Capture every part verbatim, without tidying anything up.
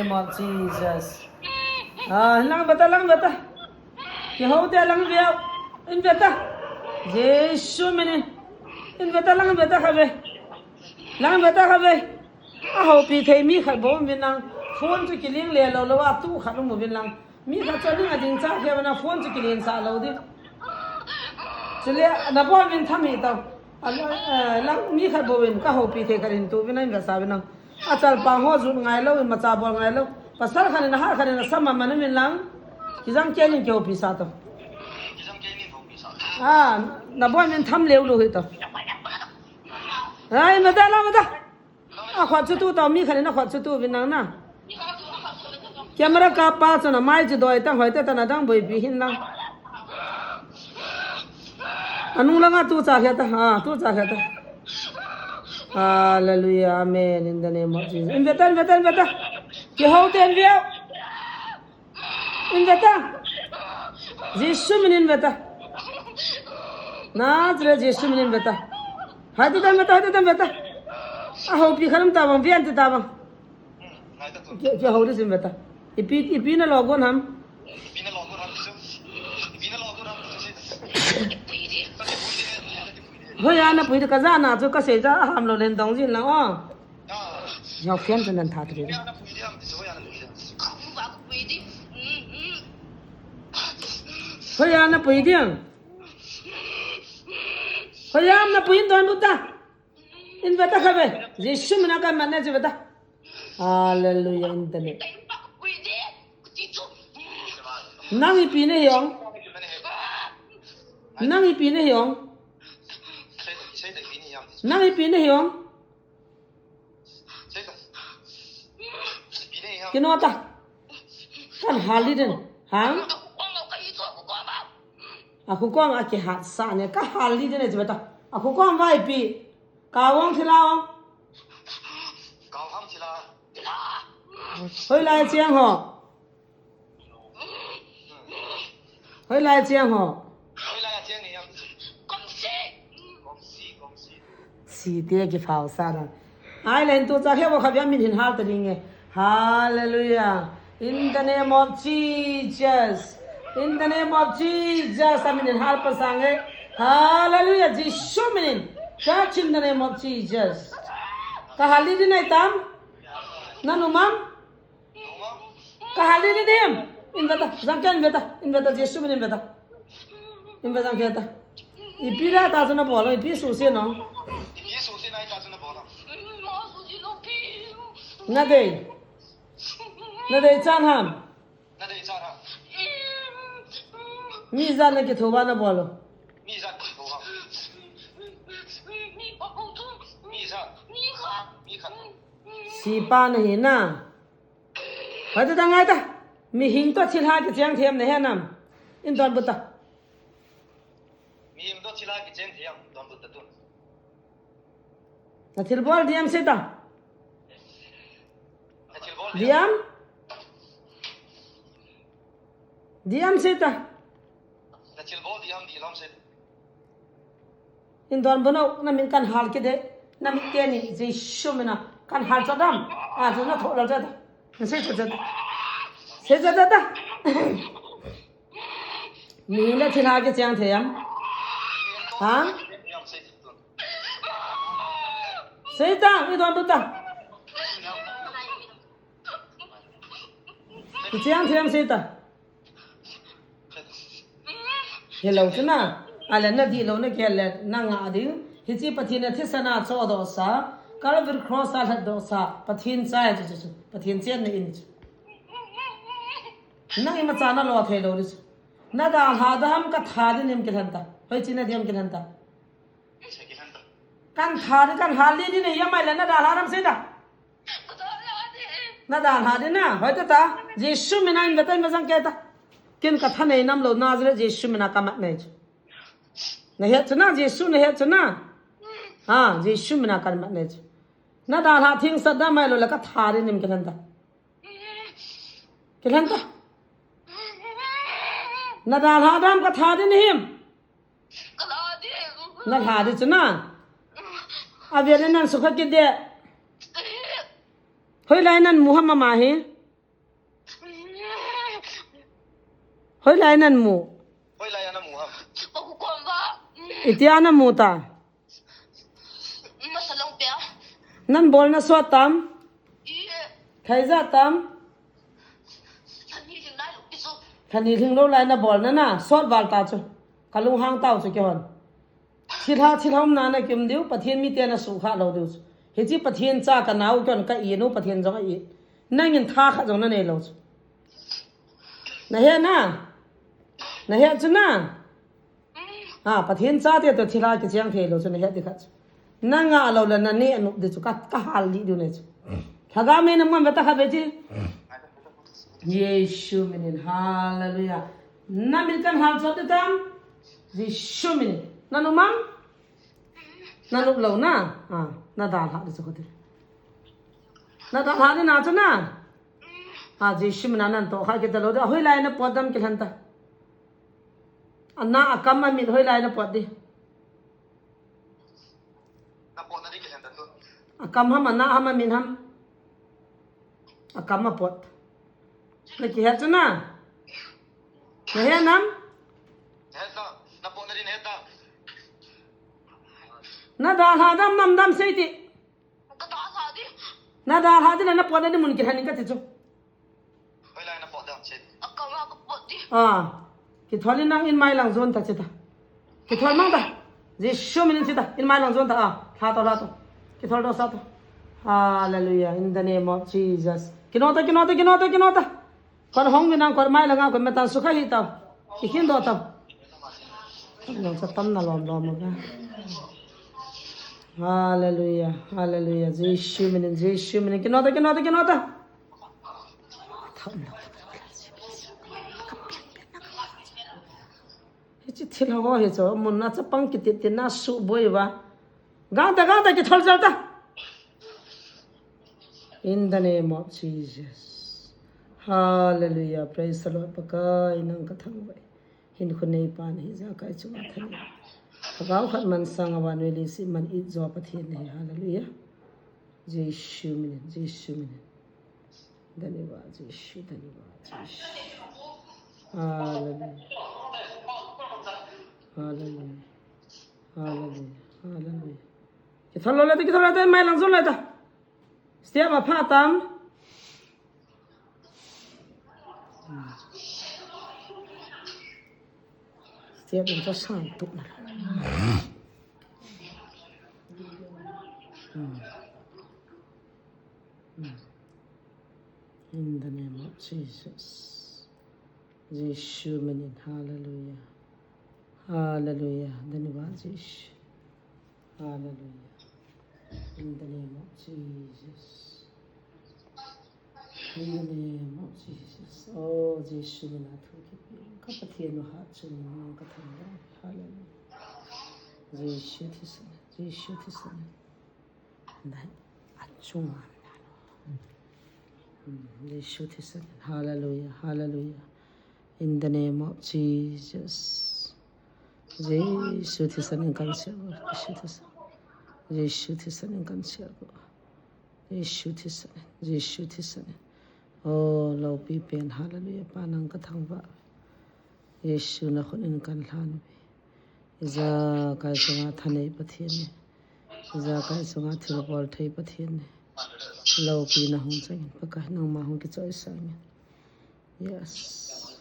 Name of Jesus. Ah, lang veta, lang veta. Kihou te lang veo. In veta. Jesu minin. In veta, lang veta kha ve. Lang veta kha ve. Ahoupi thei mi khat bou um vin lang. Phone chu kiling le lou lou a tu khat um uvin lang. Mi khat chu ning a ding cha khe vana phone chu kilen sa lou di. Chule, na bol min tham hi tau. A, eh, lang mi khat bou in ka houpi thei khat in tu vin a in vesa vin lang. A chalpang ho jut ngai lou, in macha bol ngai lou. Pasal khat in a ha khat in a sama man min lang. Kijang kei nin kihoupi sa tau. Ah, na bol min tham leu lou hi tau. Ai, mata la mata. A khot chu tu tau, mi khat in a khot chu tu vin lang na. Camera kap pa chun a mai chu doi tang hoi te tan a dang boipi hin lang. Anung langa tu cha khia ta, ha, tu cha khia ta. Hallelujah, amen, in the name of Jesus. In veta, in veta, in veta. Kihou te in veo. In veta. Jesu minin veta. Nazareth Jesu minin veta. Hai tu dan veta, hai tu dan veta. Ahoupi khat um ta bang, vian tu ta bang. Kihou di sin veta. Ipi, ipi na logon ham. Hoiya na pui di ka ja na chu ka sei ja ham lou len dong jin lang o. Yau fian tu nan tha tu di. Hoiya na pui di. Hoiya na pui don bu ta. In veta kha ve. Jesu mina ka man na ji veta. Hallelujah, in the name. Nang ipi na hi ong. Nang ipi na hi ong. Nang ipi na hi ong. Kino ta. Kan hal li den. Hang. A khu kong a kihat sa ne. Ka hal li den e ji veta. A khu kong vai pi. Ka wang thila ong. Hoilai chiang ho. Hoilai chiang ho. Si te kiphau sa dan. Ai len tu cha he bo kha bia min hin hal ta ding e. Hallelujah. In the name of Jesus. In the name of Jesus. Amin in hal pa sang e. Hallelujah. Jesu minin. Touch in the name of Jesus. Ka hal li di nai tam. Na nu mam. Ka hal li di dim. In veta. Jang ken veta. In veta. Jesu minin veta. In veta jang ken ta. Ipi la ta chu na bol. Ipi su si no. Na dei. Na dei chan ham. Mi jat na kitho va na bol. Si pa na hi na. Hoi ta ngai ta. Mihing to thilha kicheng them na he nam. In don bu ta. Mihing to thilha kicheng them don bu ta tu. Na thilbol diam sei ta. Diam. Diam sei ta. In don bu no, na min kan hal kit de. Na min ke ni Jesu mina kan hal cho dam. A chu na tho la cho ta. Na sei cho cho ta. Sei cho cho ta. Mi le thilha kicheng them. Ha? Sei ta, mi don bu ta. Kicheng them sei ta. Hello chu na. Ale na di lo na ke le na nga ding. Hichi Pathen na thisa na cho do sa. Calvary cross a lhat do sa. Pathen cha chu chu chu. Pathen chen na in chu. Nang ima cha na lo thei lo ni chu. Na da ha da ham ka tha di nim ki lhan ta. Hoi chi na di ham ki lhan ta. Kan tha di kan hal li di nei ya mai le na da hal ram sei da. Na da hal di na. Hoi ta ta. Jesu mina in veta in vajang ke ta. Kin ka tha nei nam lo Nazareth Jesu mina ka mat nei. Na het chu na Jesu na het chu na. Ha, Jesu mina ka mat nei. Na da hal thing sa da mai lo le ka tha di nim ki lhan ta. Ki lhan ta. Na da hal dam ka tha di ni him. Na lha di chu na. A ve le nan sukha ki de. Hoi lai nan mu ham ma hi. Hoilai nan mu? Hoilai ana mu ham? Paku kom ba. Itia na mu ta? Masa long pia. Nan bol na sot tam? I. Khai ja tam? Thani ling lai lo pi so. Thani ling lo lai na bol na na. Sot val ta chu. Ka lunghang tau chu kihon. Thilha, thilha um na na kim diu, Pathian mi te na su kha lo diu chu. Hichi Pathian cha ka nau kihon ka i nu, Pathian jong a i. Nangin tha kha jong na nei lo chu. Na he na? Na he chu na? Ha, Pathian cha te to thilha kicheng thei lo chu na he di kha chu. Na nga lo la na ne anu di chu ka, ka hal li diu ne chu. Lhagao me na man ve ta kha ve chi. Jesu minin, hallelujah. Na min kan hal chot di tam? Jesu minin. Na nu mang? Na nu lo na? Ha, na dalha di chu ko di. Na dalha di na chu na? Ha, Jesu mina nan to kha kita lo da. Hoilai na pot dam kilhan ta? Ana akam amin hoilai na pot di? Na pot na di kilhan ta tu. Akam ham ana ham amin ham? Akam apot. Na kihet chu na? Na he nam? He ta. Na pot na di he ta. Na dalha dam nam dam sei ti. Ka dalha di. Na dalha di na, na pot na di mun kilhan in ka ti chu. Hoilai na pot dam sei. Akam a ka pot di. Ah. Kithol in nang in mai lang jon ta chi ta. Kithol mang ta. Jesu minin chi ta. In mai lang jon ta. Ah. Lha to, lha to. Kithol to sa to. Hallelujah. In the name of Jesus. Kino ta, kino ta, kino ta, kino ta. Kon hong vinang kon mai langa kon metan sukha hi tau. Kikhin do tau. Nang sa tam na lom lom ka. Hallelujah, hallelujah. Jesu minin, Jesu minin. Kino ta, kino ta, kino ta. Hichi thil ho hi chu, mun na chapang kitit tin na su boi va. Gangta, gangta kithol jal ta. In the name of Jesus. Hallelujah. Praise the Lord. Pakai nang ka thangvah e. Hinkho neipa nahi, ijakai chunga thanei. Lhagao khat man sanga vannoi leiset man it jo Pathen nahi. Hallelujah. Jesu minin, Jesu minin. Daniva Jesu, daniva Jesu. Hallelujah. Hallelujah. Hallelujah. Hallelujah. Kithol lo le ta, kithol lo ta, mai lang jol le ta. Step apha tam. Step in ta sang tu na. In the name of Jesus. Jesu minin, hallelujah. Hallelujah. Daniva Jesu. Hallelujah. In the name of Jesus. In the name of Jesus. Oh, Jesu mina thu kipe. Ka Pathen u hat chun ka thangvah. Hallelujah. Jesu thisan. Jesu thisan. Dai, achunga. Hmm, Jesu thisan. Hallelujah, hallelujah. In the name of Jesus. Jesu thisan in kan sia. Jesu thisan. Jesu thisan in kan sia. Jesu thisan. Jesu thisan. Oh, lopi pen. Hallelujah. Pa nang ka thangvah. Jesu na khut in kan lhan ve. Ijakai chunga thanei Pathen e. Ijakai chunga thilbol thei Pathen e. Lopi na hung chang in Pakai nangma hung kichoi sang in. Yes.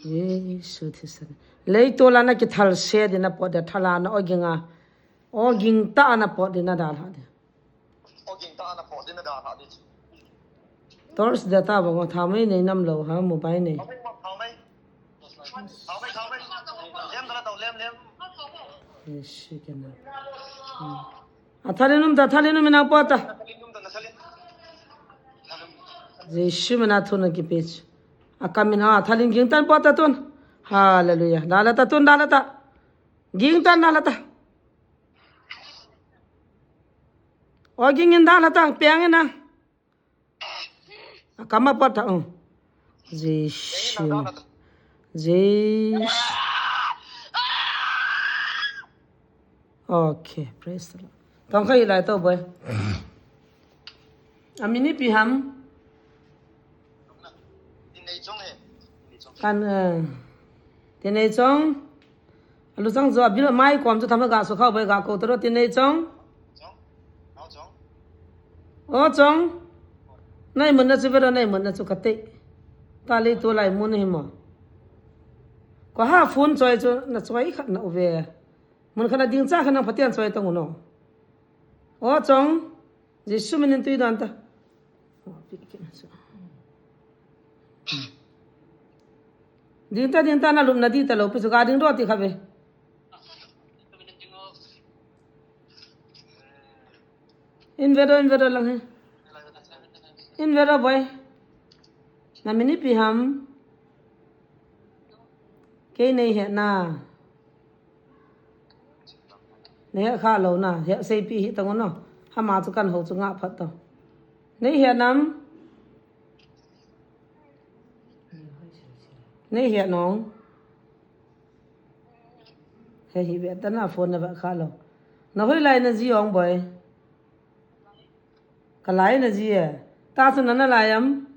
Jesu thisan. Leitol a na kithal se di na pot de thala na oging a. Oging ta na pot di na dalha di. Torch data bang tha mai nei nam lo ha mobile nei. Yes, she can. Hmm. A thalin um ta, thalin um inang pot ta. Jesu mina thuna kipe. A kamin a thalin ging tan pot ta tun. Hallelujah. Dalha ta tun, dalha ta. Ging tan dalha ta. O ging in dalha ta, peng in a. A kam a pot ta, oh. Jesu. Jesu. Okay, praise the Lord. Tong kha ilai to boy. A min ipi ham. Kan, eh. Tinei chong. Alu chang jo, abil mai kom chu tham ga su khau bai ga ko taro tinei chong. O chong. Nai mun na chu vero, nai mun na chu kate. Ta le tu lai mun hi mo. Ko ha phone choi chu na choi khat na uve. Mun khat na ding cha khat na Pathen choi tong no. O chong. Jesu minin tui dan ta. Ding ta, ding ta, na lupna di ta lo, pi chu ga ding ro ti kha ve. In vero, in vero lang he. In vero boy. Na mini pi ham. Kei nei he na. Nei he kha lo na. He sei pi hi tang no. Hama chu kan ho chu nga phat to. Nei he nam. Nei he nong. He hi ve ta na phone na va kha lo. Na hoi lai na ji ong boy. Ka lai na ji e. Ta chu na na lai am.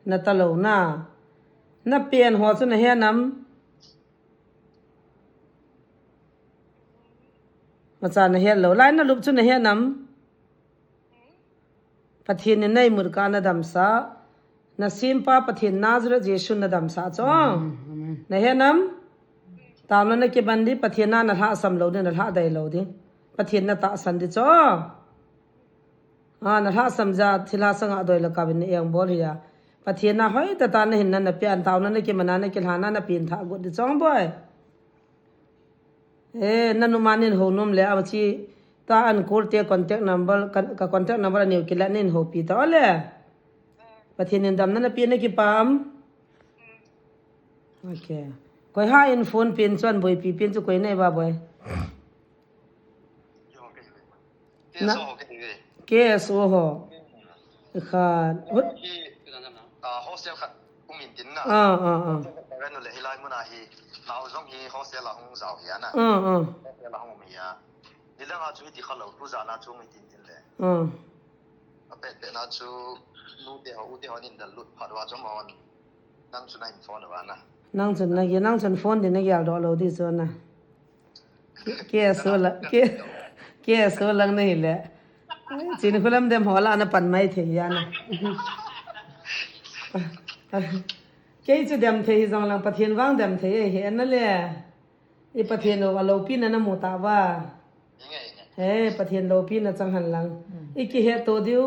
Na ta lo na. Na pen ho chu na he nam. Ma cha na he lo. Lai na lup chu na he nam. Pathen in nei mut ka na damsa. Na simpa Pathen Nazareth Jesu na damsa cho. Na he nam. Tam na na ke ban di Pathen na na hla sam lo di, na hla dai lo di. Pathen na ta san di cho. A, na hla sam ja, thilha sanga doi la ka bin eng bol hi ya. Pathen na hoi ta ta na hin na na pian tau na na ke mana na ke hla na na pin tha gut di chong boy. E, na nu manin ho nom le a chi ta an call te contact number, ka, ka contact number a neu ki la nin ho pi ta le. Pathen in dam na na pi na ki pam. Okay. Koi ha in phone pin chuan boi pi pin chu koi nei ba boy. Na K S O ho. Kha. Hostel khat um in tin na. Ah, ah, ah. Kan le hilai muna hi. Nau zong hi hostel a hung zau hi ana. Ah, ah. Hostel a hung um hi a. Ni langa chu ti kha lo tu za na chu um in tin tin le. Ah. A pet pet na chu nu te ho u te ho nin dal lut phat wa chu ma on. Nang chu na in phone wa na. Nang chun na gi, nang chun phone di na gi al do lo di chu na. K S O la, K, K S O lang na hi le. Chin khulam dem ho la na pan mai thei ya na. Kei chu dem thei hi zong lang Pathen vang dem thei hi na le. I Pathen lo, a lopi na na mu ta va. He, Pathen lopi na chang han lang. I ki he to diu,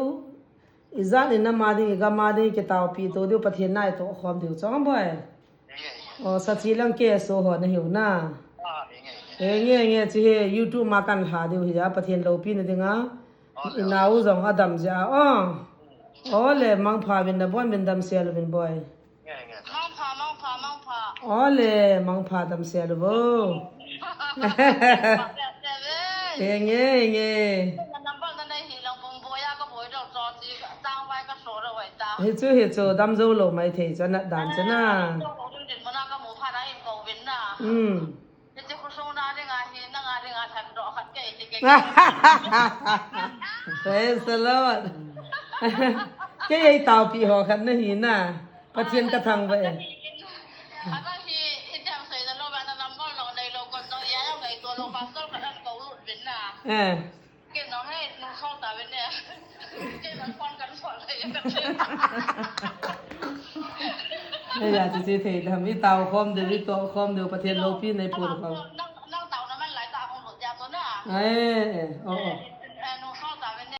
i zan in na ma ding, i ga ma ding, i ki tau pi to diu, Pathen na i to khom diu chong boy. O, sa chi lang K S O ho na hiu na. He, nge, nge, chi he, YouTube ma kan ha diu hi ya, Pathen lopi na ding a. I nau zong a dam ja, o. O le, mang pha vin na bon vin dam sia lu vin boy. Mangpha, mangpha, mangpha. Ole, mangpha tam sia lu bo. Enge, enge. Number na nei hi lang bung boya ka boi dok cho chi tang vai ka so ro wai ta. Hi chu, hi chu, dam zo lo mai thei chu na dan chu na. Dam zo lo ding din mana ka mu pha na in ko vin na. Hmm. Praise the Lord. Kei ei taupi ho khat na hi na. Pathian ka thangvah e. Eh. Hei ya, chu chi thei dam, i tao khom deu, i toh khom deu, Pathian lopi nei pun khom. Nang, nang tao na man lai ta khom lo dia to na. Eh, eh, oh, oh.